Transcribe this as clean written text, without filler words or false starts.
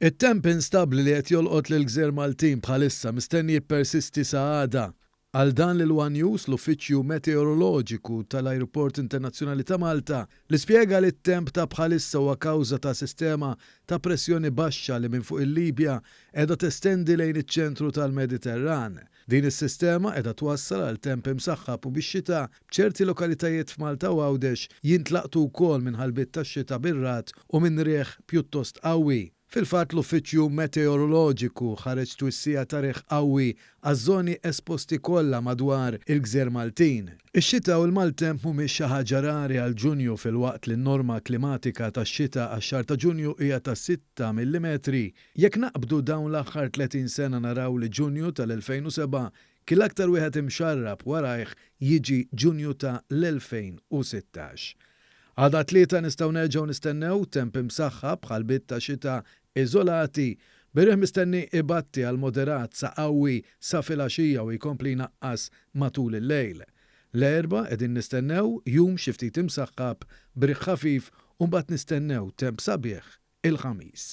It-temp instabbli li qed jolqot lill-gżejjer Maltin bħalissa mistenni jippersisti sa għada. Qal dan lil one News l-Uffiċċju Meteoroloġiku tal-Ajruport Internazzjonali ta' Malta li spjega li t-temp ta' bħalissa huwa kawża ta' sistema ta' pressjoni baxxa li minn fuq il-Libja qiegħda testendi lejn iċ-ċentru tal-Mediterran. Din is-sistema qiegħda twassal għal temp imsaħħab u bix-xita b'ċerti lokalitajiet f'Malta u Għawdex jintlaqtu wkoll minn ħalbiet tax-xita bir-ragħad u minn riħ pjuttost qawwi. Fil-fatt l-Uffiċċju Meteoroloġiku ħareġ twissija ta' riħ qawwi għaż-żoni esposti kollha madwar il-gżejjer Maltin. Ix-xita u l-maltemp mhumiex xi ħaġa rari għal Ġunju filwaqt li n-norma klimatika tax-xita għax-xahar ta' Ġunju hija ta' sitta millimetri. Jekk naqbdu dawn l-aħħar 30 sena naraw li Ġunju tal-2007 kien l-aktar wieħed imxarrab warajh jiġi Ġunju ta' l-2016. Għada t-Tlieta nistgħu nerġgħu nistennew temp imsaħħab b'ħalbiet ta' xita iżolati, bir-riħ mistenni ibatti għal moderat sa qawwi sa filgħaxija u jkompli jnaqqas matul il-lejl. L-Erbgħa qegħdin nistennew jum xi ftit imsaħħab b'riħ ħafif u mbagħad nistennew temp sabiħ il-Ħamis.